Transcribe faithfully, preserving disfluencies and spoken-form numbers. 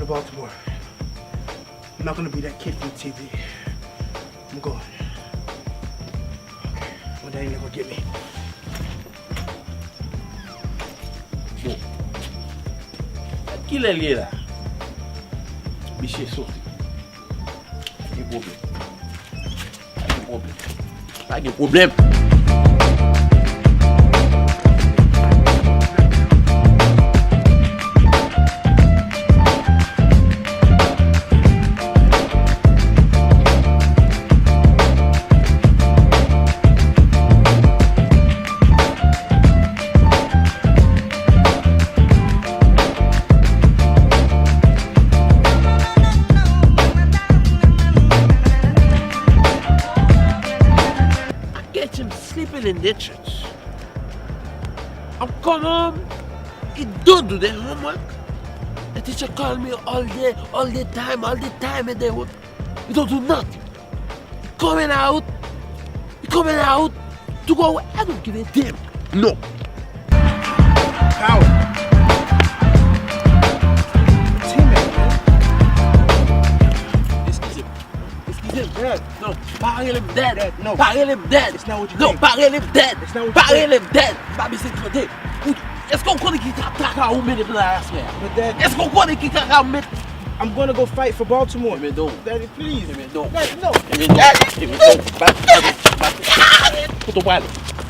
Baltimore. I'm not gonna be that kid from T V. I'm going. Okay. One day you're gonna get me. Bon. Gad kilè l ye la. Misye soti. Pa gen pwoblèm. Pa gen pwoblèm. Pa gen pwoblèm. I catch him sleeping in the church. I'm come home, he don't do the homework. The teacher call me all day, all the time, all the time, and then what? He don't do nothing. He coming out, he coming out to go away. I don't give a damn. No. How? Teammate, man. Excuse him. Excuse him. Dad. Non, pa rele m Dad. Dad, no. Pa rele m Dad. It's not what you think. Non, pa rele m Dad. It's not what you think. Pa rele m Dad. M pa bezwen tande. Ou, èske w konnen ki tra-, traka ou mennen m nan aswè a? But Dad. Èske w konnen ki traka ou met? I'm gonna go fight for Baltimore. Ebyen non. Daddy, please. Ebyen non. Daddy, no. Ebyen non. Daddy. Ebyen non. Ba, ba, ba. Kote w prale?